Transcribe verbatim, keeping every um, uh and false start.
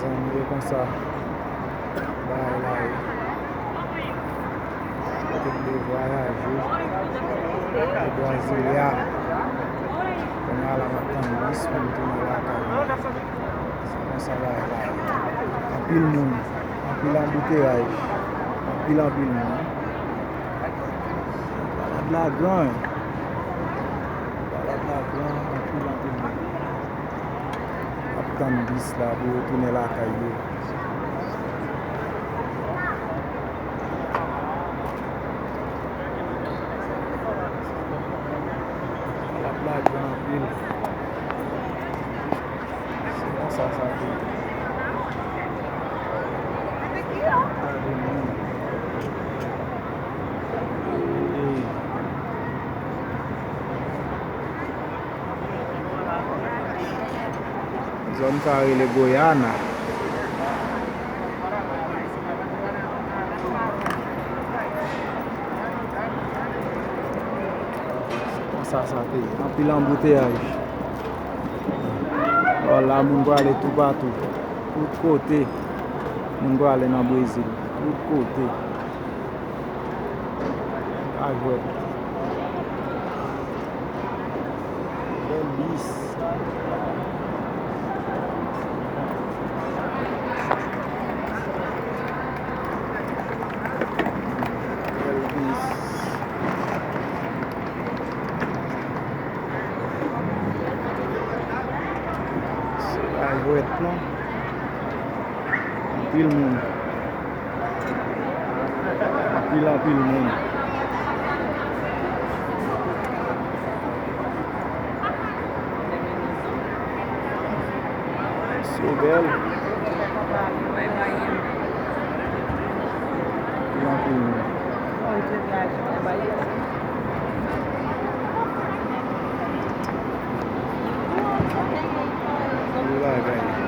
Zanmi, e konsa bagay la ye. Kote m te vwayaje, e Brasilia. Kounye a la, m ap tann bis pou m tounen lakay mwen. Se konsa bagay la ye. Anpil moun, anpil anbouteyaj, anpil, anpil moun. Balad la gran. Balad la gran, anpil, anpil moun ap tann bis la pou yo tounen lakay yo. Ap lage anpil. Se konsa sa te ye. Zòn sa rele Goiânia. Konsa sa te ye. Anpil anbouteyaj. Bò la, moun prale toupatou. Tout kote. Moun prale nan Brezil. Tout kote. Ka jwèt. Bèl bis. Bèl bis. Se pa jwèt non. Anpil moun. Anpil, anpil moun. Sou bèl. Anpil, anpil moun. Anpil bagay.